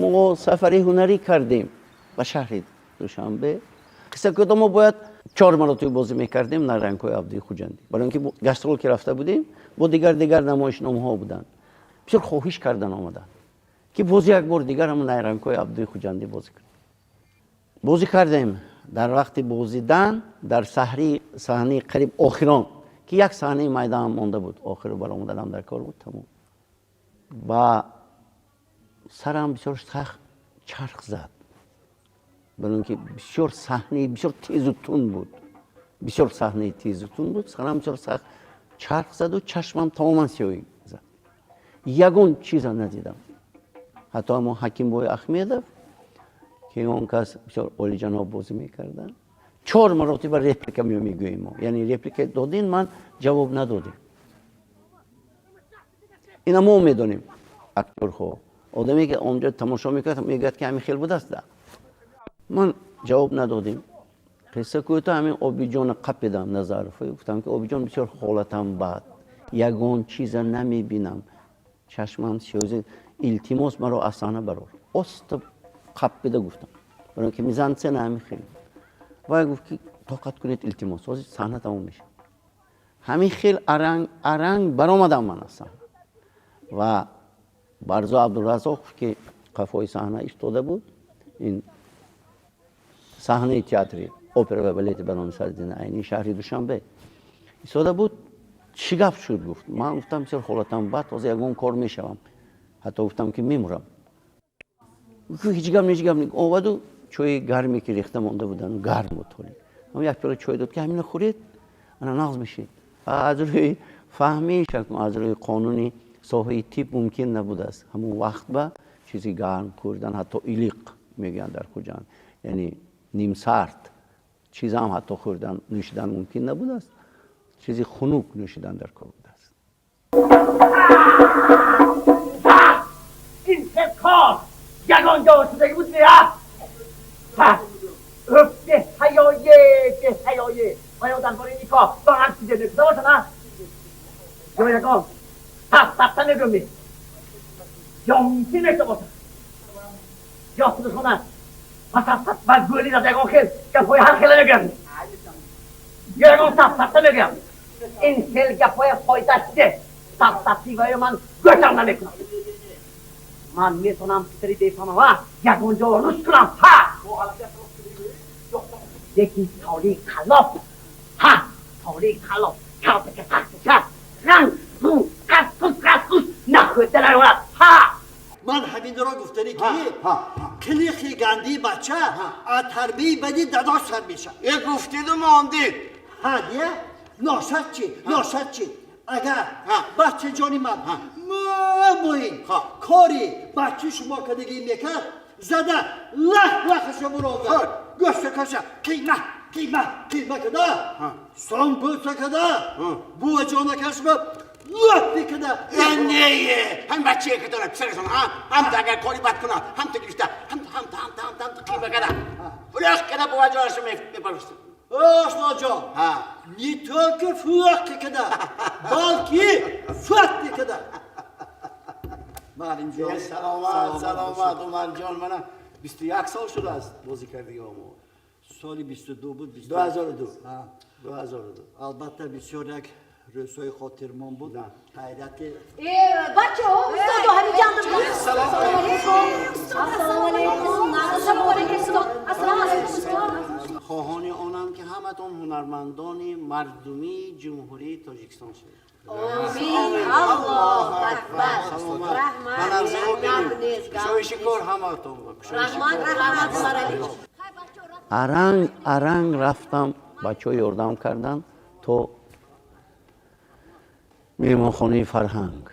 Мо сафари ҳунарӣ кардем ба шаҳри Душанбе. Қисса кӯтоҳ, мо бояд чор маротиба бозӣ мекардем Найрангҳои Абдуи Хуҷандӣ, барои ин ки гастрол ки рафта будем, бо дигар дигар намоишномаҳо буданд. Бисёр хоҳиш кардан омаданд, ки боз як бор дигар ҳам Найрангҳои Абдуи Хуҷандӣ бозӣ кунем. Бозӣ кардем. Дар вақти бозидан дар саҳнаи қариб охирон, ки як саҳнаи майдаам монда буд, охиру баромаданам дар кор буд, тамом, ба сарам бисёр сахт чарх зад, барои ин ки бисёр саҳнаи бисёр тезу тунд буд, бисёр саҳнаи тезу тунд буд. Сарам бисёр сахт чарх заду чашмам тамоман сиёҳӣ зад, ягон чиза надидам. Ҳатто ҳамон Ҳакимбой Ахмедов, ки он кас бисёр олиҷаноб бозӣ мекарданд, чор маротиба реплика мегӯем мо, яъне реплика додин, ман ҷавоб надодем. Ина мо медонем, актёрҳо, одаме ки онҷо тамошо мекард, мегӯяд, ки ҳамин хел будааст. Да, ман ҷавоб надодем. Қисса кӯтоҳ, ҳамин Обиҷона қапидам, Назаров, гуфтам, ки Обиҷон, бисёр ҳолатам бад, ягон чиза намебинам, чашмам сиёзи, илтимос, маро аз саҳна барор. Оста қапида гуфтам, барои ки мизансцена ҳамин хел. Вай гуфт, ки тоқат кунед, илтимос, ҳозир саҳна тамом мешавад. Ҳамин хел аранг аранг баромадам ман аз саҳна ва Барзо Абдуразоқов, ки қафои саҳна истода буд, ин саҳнаи театри опера ва балети ба номи Садриддини Айнии шаҳри Душанбе истода буд, чӣ гап шуд, гуфт. Ман гуфтам, бисёр ҳолатам бад, ҳозир ягон кор мешавам, ҳатто гуфтам, ки мемурам. Ҳеҷ гап, ҳеҷ гап. Омаду чои гарме, ки рехта монда буданд, гарм буд ҳоли, як пиёла чой дод, ки ҳамина хӯред, ана нағз мешед. Аз рӯи фаҳмиш, аз рӯи қонуни соҳаи тиб мумкин набудааст ҳамон вақт ба чизи гарм хӯрдан, ҳатто илиқ мегӯянд дар Хуҷанд, яъне нимсард чизам ҳатто хӯрдан, нӯшидан мумкин набудааст, чизи хунук нӯшидан дар кор будааст. Ин кор ягон ҷо шудагӣ буд, меа беҳаёе, беҳаёе. Оё дар бораи никоҳ ба ҳар чизе мегуфта бошад, ё ягон сафсафта мегӯм, ё мумкин мешуда бошад, ё худашона ба сафсат ба гӯли зада ягон хел гапҳои ҳар хела мегӯям, ё ягон сафсафта мегӯям. Ин хел гапҳои фоидаш чизе сафсафтӣ ва ё ман гӯшам намекунам. Ман метавонам писари бефаҳмава ягон ҷо рушд кунам, ҳа, лекин толи қаллоб, ҳа, толи қаллоб калтака сахтиша ранг ру қасқус қасқус нахӯрда наёрад, ҳа. Ман ҳаминро гуфтанӣ, ки қилиқи ганди бача аз тарбияи бади дадош сар мешавад. Е, гуфтиду мондид. Ҳа, дия, ношад чи, ношад чи, агар бачаҷони ман муҳим кори бачаи шумо кардагӣ мекард, зада лах лахаша буронда, гӯшта каша қима қима қима када, самбуса када, буваҷонакашба лат мекада. Не, ҳам бачае катона писарашон, ҳам агар кори бад кунад, ҳам ту гирифта, ҳам ҳам ҳам ҳам ҳам қима када, фулоқ када, буваҷонашу мепарвошт. Ошноҷон, не только фулоқ када, балки фат мекада, маълимҷон. Саломат, саломат, Умарҷон. Мана 21 сол шудааст бозӣ кардиги мо. Соли 22 буд. 2002, 2002. Албатта, бисёр як рӯзҳои хотирмон буд, хайрияти. Бачаҳо, устодо ҳамиҷандам. Ассалому алайкум, ассалому алайкум, ассалому алайкум. Хоҳони онам, ки ҳаматон ҳунармандони мардумии Ҷумҳурии Тоҷикистон шавед. Омин, Аллоҳу акбар. Ман арзуҳо бинем, кушоиши кор ҳаматон. Раҳмат, раҳмат, Умаралиҷ. Аранг аранг рафтам, бачаҳо ёрдам карданд, то меҳмонхонаи Фарҳанг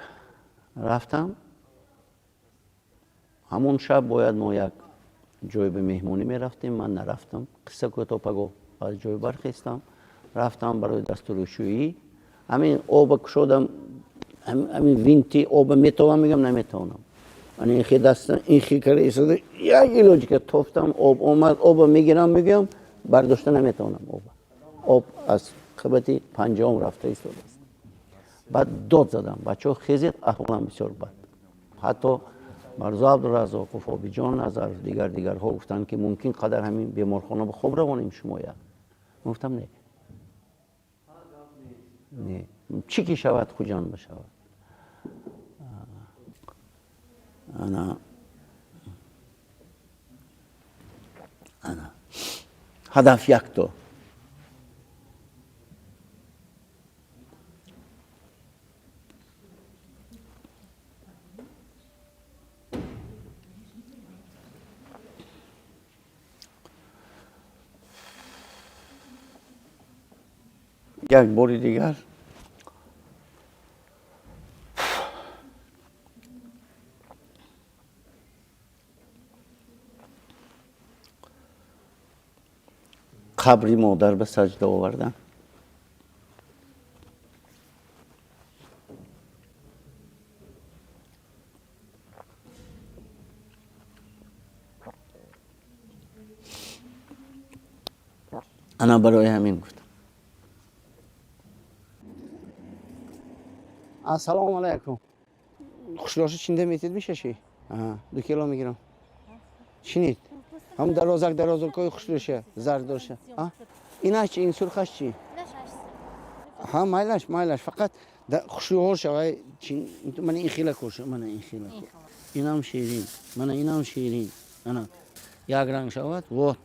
рафтам. Ҳамон шаб бояд мо як ҷой ба меҳмонӣ мерафтем, ман нарафтам. Қисса кӯтоҳ, пагоҳ аз ҷой бархестам, рафтам барои дастурушӯӣ. Ҳамин оба кушодам, ҳамин винти оба метавонам, мегӯям, наметавонам. Ман инхи даста инхи карда истода, як илоҷи ка тофтам, об омад. Оба мегирам, мегӯям, бардошта наметавонам оба, об аз қабати панҷоҳум рафта истодааст. Баъд дод задам: «Бачаҳо, хезед, аҳволам бисёр бад». Ҳатто Марзу Абдураззоқов, Обиҷон Назаров, дигар дигарҳо гуфтанд, ки мумкин қадар ҳамин беморхона ба хоб равонем шумоя. Ман гуфтам не. Не. Чӣ ки шавад, Хуҷанд бишавад. Ана ана ҳадаф якто. Як бори дигар қабри модар ба саҷда овардам. Ана барои ҳамин гуфтам. Ассалому алайкум. Хушроша чинда метид мешаши? 2 кило мегирам. Чинид? Ҳам дарозак дарозакҳои хушроша, зардоша. Инаш чи, ин сурхаш чи? Ҳа, майлаш, майлаш. Фақат хушрӯҳо шавай. Мана ин хела коша, мана ин хела. Инам ширин, мана инам ширин. Ана як ранг шавад. Вот.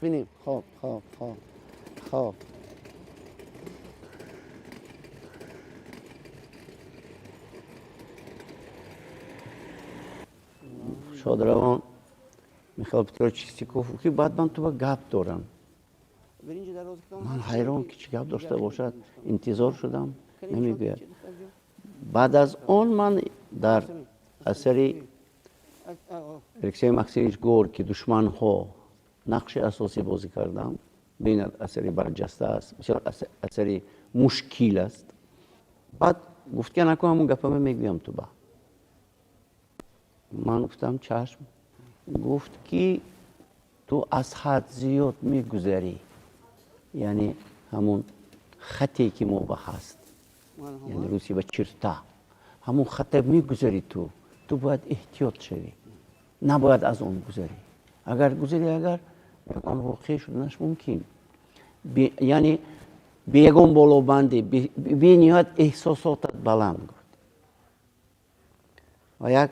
Бинем. Хоб, хоб, хоб. Хоб. Шодравон Михаил Петрович Чистяков ки баъд ман ту ба гап дорам. Ман ҳайрон ки чӣ гап дошта бошад, интизор шудам, намегӯяд. Баъд аз он ман дар асари Алексей Максимович Горький душманҳо нақши асосӣ бозӣ кардам. Бинад, асари барҷаста аст, бисёр асари мушкил аст. Баъд гуфт ки анаку ҳамун гапама мегӯям ту ба. Ман гуфтам чашм. Гуфт ки ту аз ҳад зиёд мегузарӣ, яъне ҳамун хате ки мо ба ҳаст, яъне русӣ ба черта, ҳамун хате мегузарӣ ту, ту бояд эҳтиёт шавӣ, набояд аз он гузарӣ. Агар гузарӣ, агар ягон воқеа шуданаш мумкин. Яъне бе ягон болобандӣ, бениҳоят эҳсосотат баланд гуфт. Ва як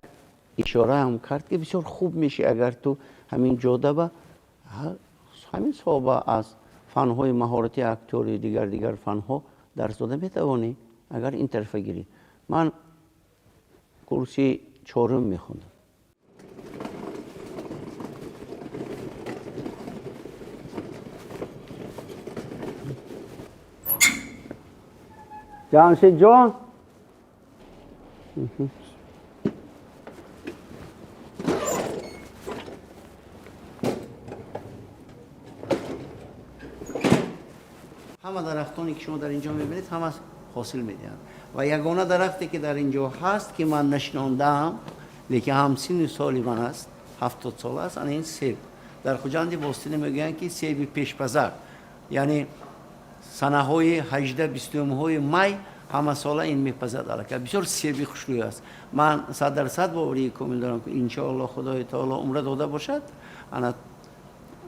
ишораам кард ки бисёр хуб мешӣ агар ту ҳамин ҷода ба ҳамин соҳба аз фанҳои маҳорати актёри дигар дигар фанҳо дарс дода метавонӣ, агар ин тарафа гирӣ. Ман курси чорум мехондам. Ҷамшидҷон, ҳама дарахтоне ки шумо дар инҷо мебинед ҳама ҳосил медиҳанд ва ягона дарахте ки дар инҷо ҳаст ки ман нашинондаам, лекин ҳам синну соли ман аст, 70 сол аст, ана ин себ. Дар Хуҷанди Бостинӣ мегӯянд ки себи пешпазар, яъне санаҳои 18-20 май ҳамасола ин мепазад аллакай. Бисёр себи хушрӯй аст. Ман 100% боварии комил дорам ки иншоаллоҳ Худои таоло умра дода бошад, ана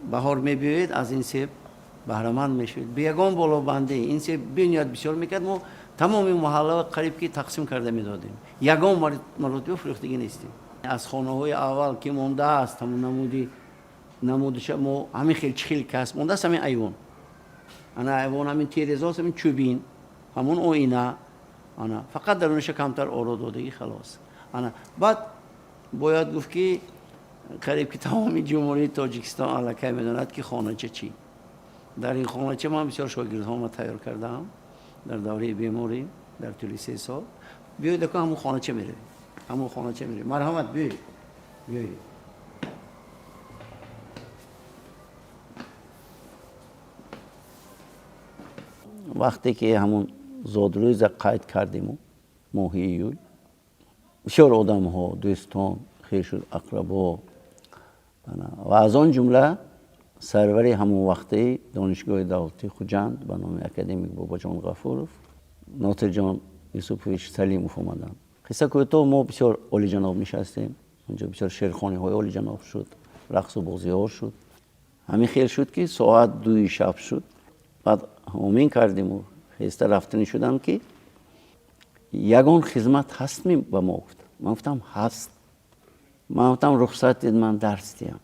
баҳор мебиёед, аз ин себ баҳраманд мешавед. Бе ягон болобандӣ ин себ бениҳоят бисёр мекард. Мо тамоми маҳалларо қариб ки тақсим карда медодем. Ягон маротиба фурӯхтагӣ нестем. Аз хонаҳои аввал ки мондааст, ҳамон намудиша мо ҳамин хел чӣ хел кас мондааст, ҳамин айвон. Ана айвон ҳамин терезаост, ҳамин чӯбин, ҳамон оина. Ана фақат даруниша камтар оро додагӣ халос. Ана баъд бояд гуфт ки қариб ки тамоми ҷумҳурии Тоҷикистон аллакай медонад ки хонача чӣ. Дар ин хонача ман бисёр шогирдҳома тайёр кардаам дар давраи беморӣ дар тӯли 3 сол. Биёед ака ҳамон хонача меравем. Ҳамон хонача меравем. Марҳамат, биёед. Биёед. Вақте ки ҳамон зодрӯза қайд кардему моҳи июл, бисёр одамҳо, дӯстон, хешу ақрабо ва аз он ҷумла сарвари ҳамон вақтаи Донишгоҳи давлатии Хуҷанд ба номи академик Бобоҷон Ғафуров, Носирҷон Юсупович Салимов омаданд. Қисса кӯтоҳ, мо бисёр олиҷаноб нишастем. Онҷо бисёр шеърхониҳои олиҷаноб шуд, рақсу бозиҳо шуд. Ҳамин хел шуд, ки соат 2 шаб шуд. Баъд омин кардиму хеста рафтанӣ шудам, ки ягон хизмат ҳастми ба мо гуфтам. Ман гуфтам, ҳаст. Ман гуфтам, рухсат дид, ман дарс диҳам.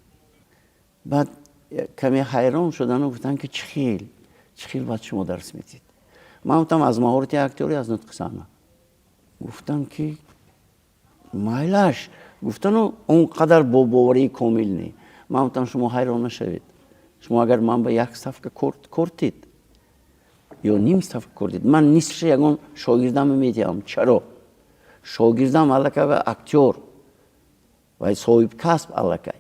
Баъд каме ҳайрон шудану гуфтанд, ки чӣ хел, чӣ хел баъд шумо дарс медиҳед? Ман гуфтам, аз маҳорати актёрӣ, аз нутқи саҳна. Гуфтам, ки майлаш. Гуфтану он қадар бо боварии комил не. Ман гуфтам, шумо ҳайрон нашавед. Шумо агар ман ба як ставка кортид ё ним ставка кортид, ман нисфша ягон шогирдам медиҳам. Чаро? Шогирдам аллакай ва актёр вай соҳибкасб аллакай.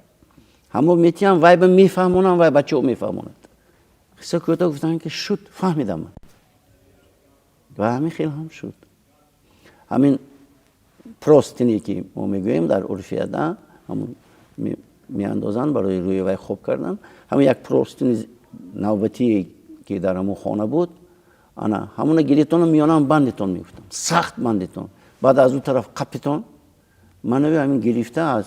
Ҳамо метиҳам, вай ба мефаҳмонам, вай бачаҳо мефаҳмонад. Қисса кӯтоҳ, гуфтанд, ки шуд, фаҳмидам ман. Ва ҳамин хел ҳам шуд. Ҳамин простыне, ки мо мегӯем дар урфияда, ҳамун меандозанд барои рӯи вай хоб кардан, ҳамин як простыни навбатие, ки дар ҳамон хона буд, ана ҳамуна гиритону миёнам бандитон мегуфтам, сахт бандитон, баъд аз ӯ тараф қапитон. Манави ҳамин гирифта аз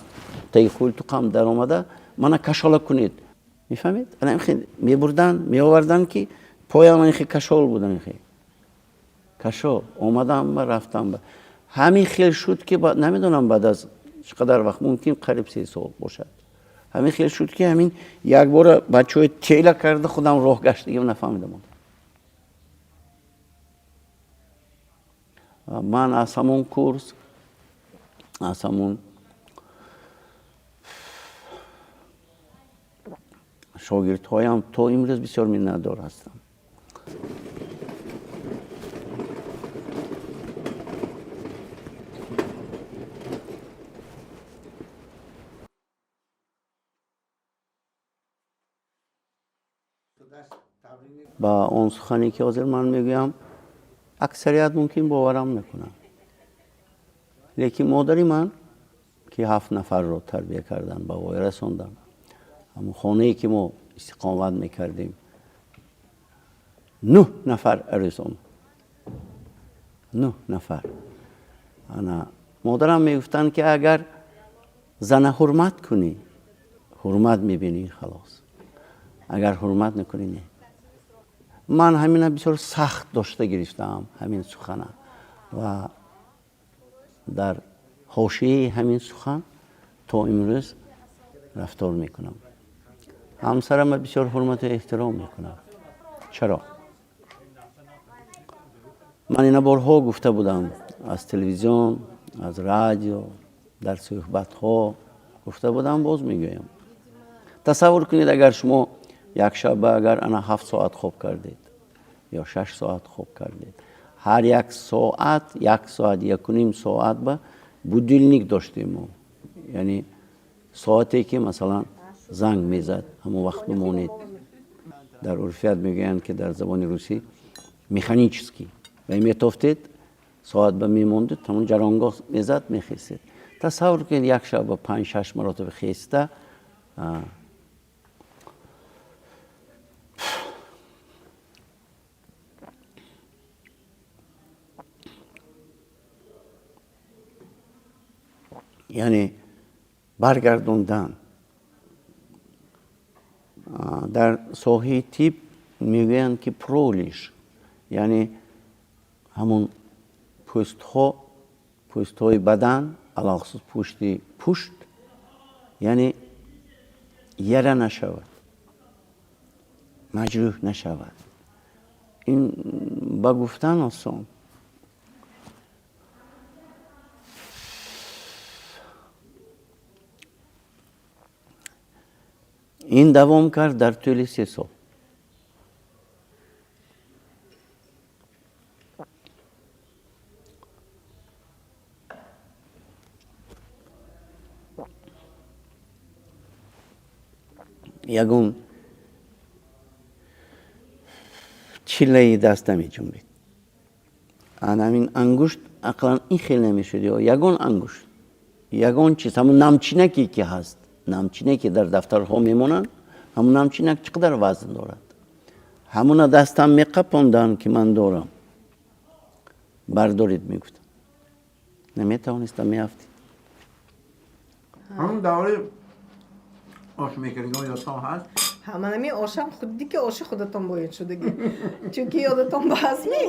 таги хултуқам даромада, мана кашола кунед, мефаҳмед? Ана хел мебурданд, меоварданд, ки поям ин хел кашол буд, ин хел кашол омадам ба рафтам ба. Ҳамин хел шуд, ки намедонам баъд аз чӣ қадар вақт, мумкин қариб 3 сол бошад, ҳамин хел шуд, ки ҳамин якбора бачаҳои тела карда худам роҳ гаштагим нафаҳмидам. Ман аз ҳамон курс, аз ҳамон шогирдҳоям то имрӯз бисёр миннатдор ҳастам. Ба он сухане, ки ҳозир ман мегӯям, аксарият мумкин боварам накунанд, лекин модари ман, ки 7 нафарро тарбия кардан, ба воя расондан, ҳамон хонае, ки мо истиқомат мекардем, 9 нафар арӯс омад, 9 нафар. Ана модарам мегуфтанд, ки агар зана ҳурмат кунӣ, ҳурмат мебинӣ, халос, агар ҳурмат накунӣ, не. Ман ҳамина бисёр сахт дошта гирифтаам, ҳамин сухана, ва дар ҳошияи ҳамин сухан то имрӯз рафтор мекунам. Ҳамсарама бисёр ҳурмату эҳтиром мекунам. Чаро? Ман ина борҳо гуфта будам, аз телевизион, аз радио, дар суҳбатҳо гуфта будам, боз мегӯям. Тасаввур кунед, агар шумо як шаба агар ана 7 соат хоб кардед ё 6 соат хоб кардед, ҳар як соат, як соат, 1.5 соат ба будильник доштем мо, яъне соате, ки масалан занг мезад, ҳамон вақт бимонед. Дар урфият мегӯянд, ки дар забони русӣ механический, ва метофтед, соат ба мемондед, ҳамон ҷаронгоҳ мезад, мехестед. Тасаввур кунед, як шаб ба 5-6 маротиба хеста. Яъне баргардондан. Дар соҳаи тиб мегӯянд, ки пролиш, яъне ҳамон пӯстҳо, пӯстҳои бадан, алалхусус пӯшти пушт, яъне яра нашавад, маҷрӯҳ нашавад. Ин ба гуфтан осон. Ин давом кард дар тӯли 3 сол. Ягон чиллаи даст намеҷунбид. Ана ҳамин ангушт ақлан ин хел намешуд, ё ягон ангушт, ягон чиз, ҳамон намчинаке, ки ҳаст, намчине, ки дар дафтарҳо мемонанд, ҳамон намчинак чӣ қадар вазн дорад, ҳамона дастам меқапонданд, ки ман дорам, бардоред мегуфтам, наметавонистам, меафтид. Ҳамун давраи ош мекардигон ёдтон ҳаст? Ҳа, манами ошам худди ки оши худатон бояд шудаги. Чунки ёдатон баҳастми,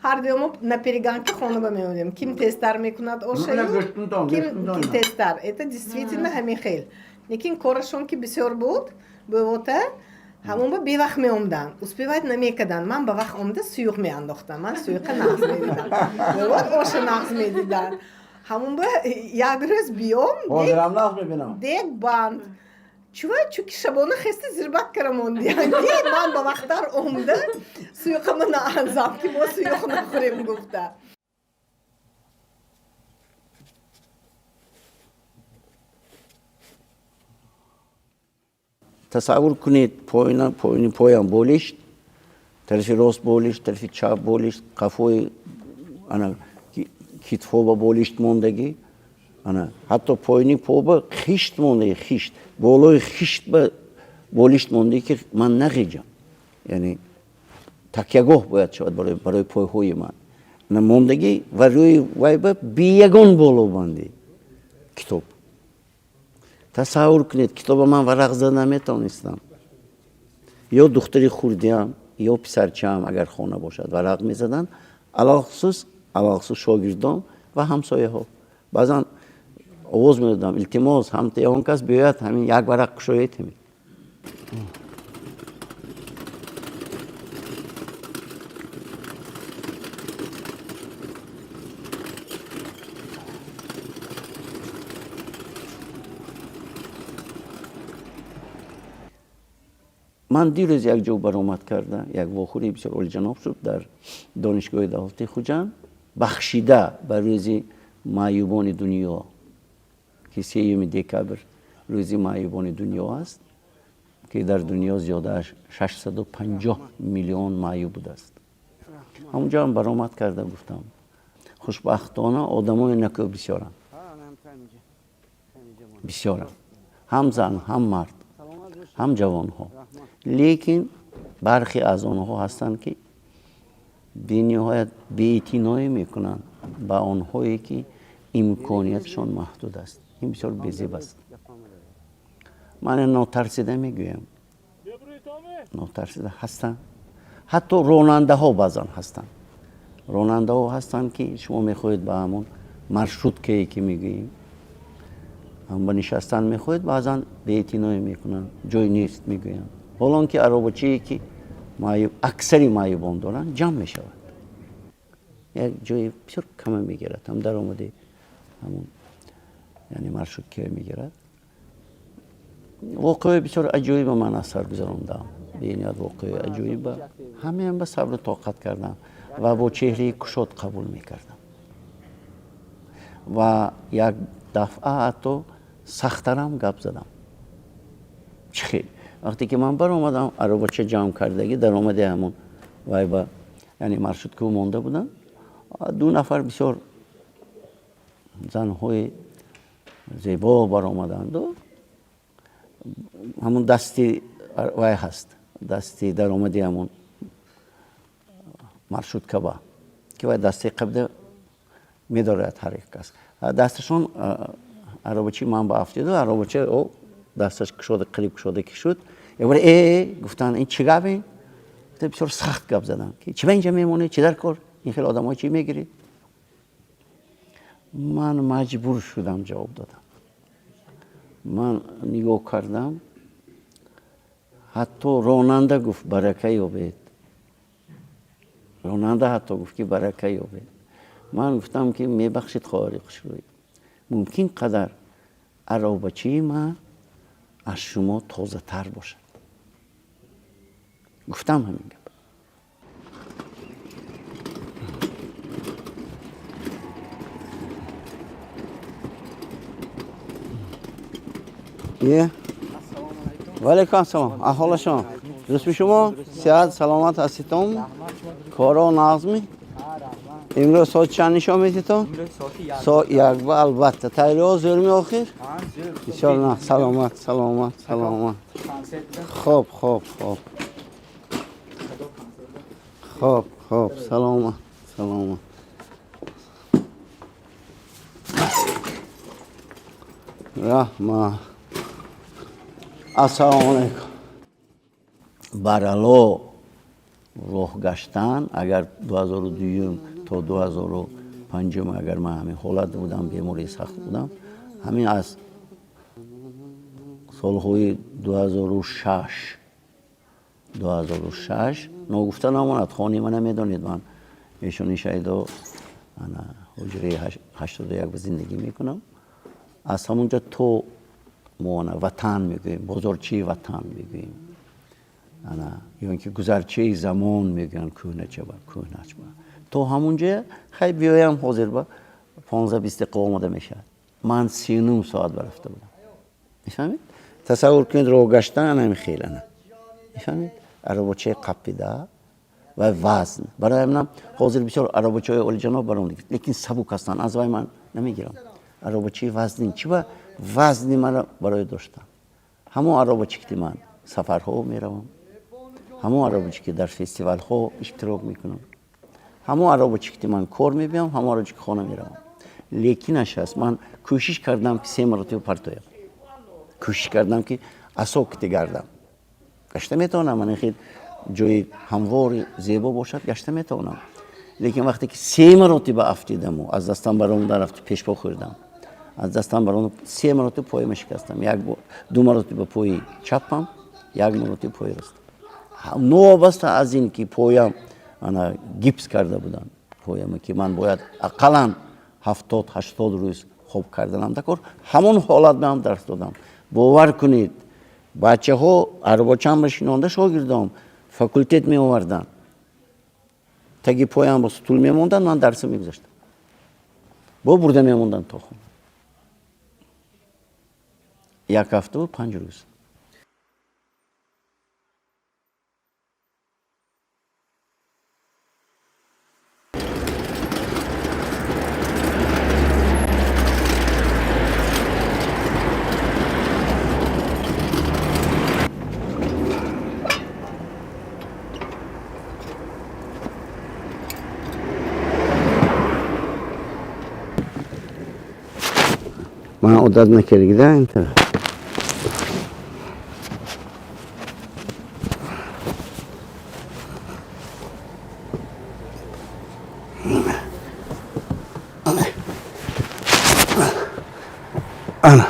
ҳар дуё мо на перегонки хона ба меомадем. Ким тезтар мекунад ошаю, ким тезтар. Это действительно ҳамин хел. Лекин корашон ки бисёр буд, бувота ҳамон ба бевақт меомданд, успевать намекарданд. Ман ба вақт омада суюқ меандохтам. Ман суюқа нағз медидам. Бувот оша нағз медиданд. Ҳамон ба як рӯз биём, ҳозирам нағз мебинам. Дег банд. Чува, чунки шабона хеста зирбак кара мондиян, ки ман ба вақттар омда суюқама наанзам, ки мо суюқ нахӯрем гуфта. Тасаввур кунед, поина, поини поям болишт, тарафи рост болишт, тарафи чап болишт, қафои ана китфҳо ба болишт мондагӣ, ана ҳатто поини по ба хишт мондагӣ, хишт болои хишт ба болишт мондагӣ, ки ман нағиҷам, яъне такягоҳ бояд шавад барои пойҳои ман. Ана мондагӣ ва рӯи вай ба биягон болобандӣ китоб. Тасаввур кунед, китоба ман варақ зада наметавонистам. Ё духтари хурдиам, ё писарчаам, агар хона бошад, варақ мезаданд. Алалхусус шогирдон ва ҳамсояҳо. Баъзан овоз медодам: илтимос, ҳамта ягон кас биёяд, ҳамин як варақ кушоед ҳамин. Ман дирӯз як ҷо баромад карда, як вохӯрии бисёр олиҷаноб шуд дар Донишгоҳи давлатии Хуҷанд, бахшида ба рӯзи маъюбони дунё, ки 3 декабр рӯзи маъюбони дунё аст, ки дар дунё зиёда аз 650 миллион маъюб будааст. Ҳамунҷоам баромад карда гуфтам: хушбахтона, одамои накӯ бисёранд, бисёранд, ҳам зан, ҳам мард, ҳам ҷавонҳо, лекин бархе аз онҳо ҳастанд, ки бениҳоят беэътиноӣ мекунанд ба онҳое, ки имкониятшон маҳдуд аст. Ин бисёр безеб аст. Ман нотарсида мегӯям, нотарсида ҳастанд. Ҳатто ронандаҳо баъзан ҳастанд, ронандаҳо ҳастанд, ки шумо мехоҳед ба ҳамон маршруткае ки мегӯем ба нишастан мехоҳед, баъзан беэътиноӣ мекунанд, ҷой нест мегӯянд, ҳолон ки аробачие ки аксари маъюбон доранд ҷамъ мешавад, як ҷои бисёр кама мегирад, ҳам даромади ҳамон, яъне маршруткаё мегирад. Воқеаи бисёр аҷоиба ман аз сар гузарондам, бениҳоят воқеаи аҷоиба. Ҳамаам ба сабру тоқат кардам ва бо чеҳраи кушод қабул мекардам ва як дафъа ҳатто сахтарам гап задам. Чӣ хел? Вақте ки ман баромадам, аробача ҷамъ кардагӣ даромади ҳамон вай ба, яъне маршрутка монда буданд, ду нафар бисёр занҳои зебо баромаданду. Ҳамон дасти вай ҳаст, дасти даромади ҳамон маршрутка ба ки вай дастаи қабда медорад ҳар як кас, дасташон аробачи ман ба афтиду аробача о дасташ кушода, қариб кушода ки шуд, якбора э гуфтанд: ин чӣ гап? Ин бисёр сахт гап заданд, ки чӣ ба инҷа мемонед, чӣ дар кор, ин хел одамҳо чӣ мегиред? Ман маҷбур шудам ҷавоб додам. Ман нигоҳ кардам, ҳатто ронанда гуфт: барака ёбед. Ронанда ҳатто гуфт, ки барака ёбед. Ман гуфтам, ки мебахшед, хоҳари хушрӯй, мумкин қадар аробачии ман аз шумо тозатар бошад. Гуфтам ҳамин гап. Е? Валейкум ассалом. Аҳвола шумо? Дурустми шумо? Сиҳат, саломат ҳаститон? Коро нағзми? Имрӯз соат чанд нишон медитон? Соат як ба, албатта. Тайёриҳо зӯрми охир? Бисёр на, саломат, саломат, саломат. Хоб, хоб, хоб. Хоб, хоб, саломат, саломат. Раҳма, ассалому алайкум. Барало роҳ гаштан, агар 2002 то 2005, агар ман ҳамин ҳолат будам, бемории сахт будам, ҳамин аз солҳои 2006, 2006, ногуфта намонад, хони мана медонед, ман эшони шаҳидо ана ҳуҷраи 81 ба зиндагӣ мекунам. Аз ҳамонҷо то мо ана ватан мегӯем, бозорчаи ватан мегӯем, ана ё ин ки гузарчаи замон мегӯянд, кӯҳначаба, кӯҳначаба, то ҳамонҷоя хай биёям, ҳозир ба 15-20 дақиқа омода мешавад. Ман 39 соат барафта будам, мефаҳмед? Тасаввур кунед, роҳ гаштан анами хел ана, мефаҳмед, аробочаи қапида ва вазн. Барои ҳаминам ҳозир бисёр аробочаҳои олиҷаноб баром, лекин сабук ҳастанд, аз вай ман намегирам. Аробочаи вазнин чӣ ба вазни мара барои доштам. Ҳамон аробочи ки ман сафарҳо меравам, ҳамон аробочи ки дар фестивалҳо иштирок мекунам, ҳамон аробочи ки ман кор мебиям, ҳамон аробочи ки хона меравам. Лекинаш аст, ман кӯшиш кардам, ки се маротиба партоям, кӯшиш кардам, ки асо ките гардам. Гашта метавонам, ман хел ҷои ҳамвори зебо бошад, гашта метавонам, лекин вақте ки се маротиба афтидаму аз дастам баромада рафти, пешпо хӯрдам, аз дастам баромада, се маротиба пояма шикастам, як ду маротиба пои чапам, як маротиба пои ростам. Новобаста аз ин ки поям ана гипс карда будам пояма, ки ман бояд ақаллан 70-80 рӯз хоб карданам дакор, ҳамон ҳолат ба ҳам дарс додам. Бовар кунед, бачаҳо арбочам шинонда, шогирдом факултет меоварданд, таги поям бо стул мемонданд, ман дарса мегузаштам, бо бурда мемонданд то хона, як ҳафтаву 5 рӯз. Ман одат накардагида ин тараф. Ана.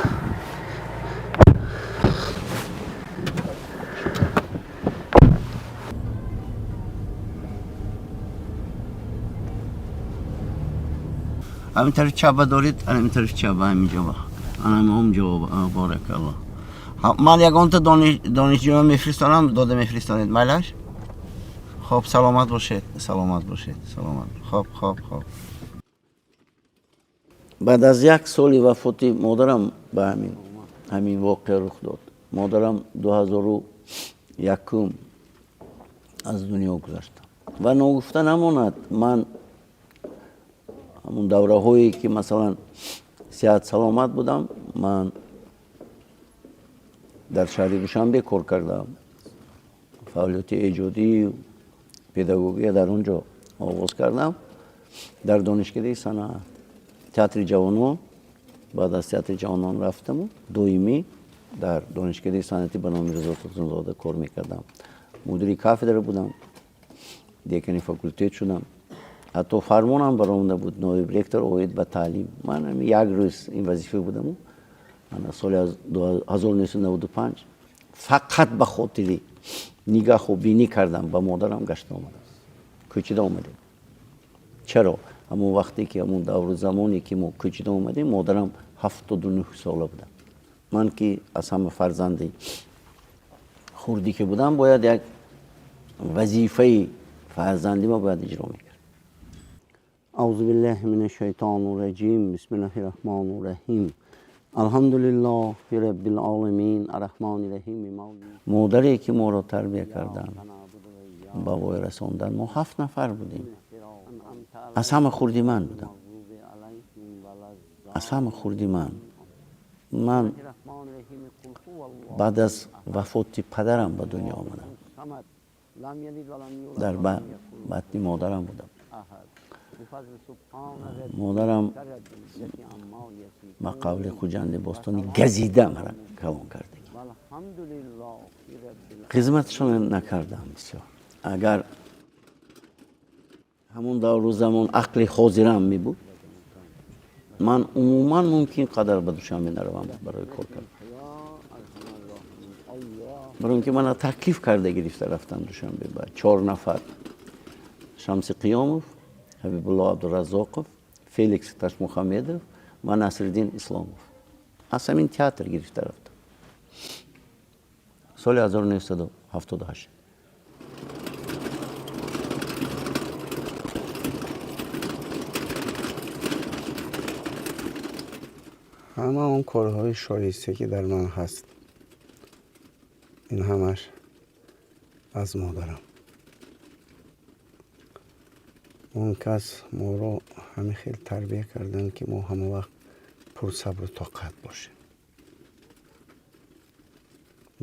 Ҳамин тараф чаба доред, ҳамин тараф чаба, ҳамин ҷоба. Ана ҳам ҷоба, баракалло. Ман ягонта донишҷӯ мефиристонам, дода мефиристонед, майлаш? Хоб, саломат бошед, саломат бошед, саломат. Хоб, хоб, хоб. Баъд аз як соли вафоти модарам ба ҳамин воқеа рух дод. Модарам 2001 аз дунё гузашта. Ва ногуфта намонад, ман ҳамон давраҳое ки масалан сиҳат саломат будам, ман дар шаҳри Душанбе кор кардам, фаъолияти эҷодию педагогия дар он ҷо оғоз кардам, дар донишкадаи санъат, театри ҷавонон. Баъд аз театри ҷавонон рафтаму доимӣ дар донишкадаи санъатӣ ба номи Ризо Турсунзода кор мекардам, мудири кафедра будам, декани факултет шудам, ҳатто фармонам баромада буд, ноиб ректор оид ба таълим. Ман як рӯз ин вазифа будаму ана соли 1995 фақат ба хотири нигаҳу бинӣ кардам ба модарам гашта омадам, кӯчида омадем. Чаро? Ҳамон вақте ки, ҳамон давру замоне ки мо кӯчида омадем, модарам 79 сола будам. Ман ки аз ҳама фарзанди хурдӣ ки будам, бояд як вазифаи фарзанди ма бояд иҷро мекард. Аузу биллаҳи мина шайтони раҷим, бисмиллаҳи раҳмони раҳим, алҳамдулиллаҳи раббил оламин, арраҳмони раҳим. Модаре ки моро тарбия карданд, ба воя расонданд, мо 7 нафар будем, аз ҳама хурди ман будам, аз ҳама хурди ман. Ман баъд аз вафоти падарам ба дунё омадам, дар батни модарам будам. Модарам ба қавли Хуҷанди бостонӣ газида мара калон кардагӣ. Хизматшон накардам бисёр. Агар ҳамон давру замон ақли ҳозирам мебуд, ман умуман мумкин қадар ба Душанбе наравам барои кор кардан, барои ин ки мана таклиф карда гирифта рафтам Душанбе ба чор нафар: Шамси Қиёмов, Ҳабибулло Абдураззоқов, Феликс Ташмухамедов ва Насриддин Исломов. Аз ҳамин театр гирифта рафтам соли 1978. Ҳама он корҳои шоиста, ки дар ман ҳаст, ин ҳамаш аз модарам. Он кас моро ҳамин хел тарбия карданд, ки мо ҳама вақт пурсабру тоқат бошем,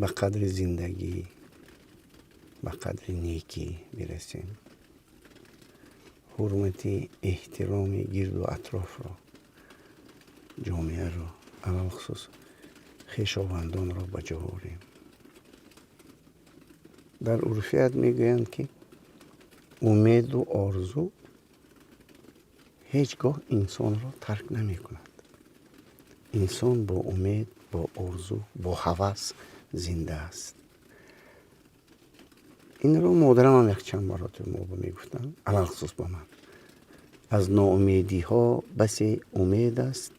ба қадри зиндагӣ, ба қадри некӣ бирасем, ҳурмати эҳтироми гирду атрофро, ҷомеаро, алалхусус хешовандонро ба ҷо орем. Дар урфият мегӯянд, ки умеду орзу ҳеҷ гоҳ инсонро тарк намекунад. Инсон бо умед, бо орзу, бо ҳавас зинда аст. Инро модарамам якчанд маротиба мо мегуфтанд, алалхусус ба ман: аз ноумедиҳо басе умед аст,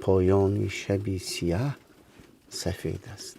поёни шаби сияҳ сафед аст.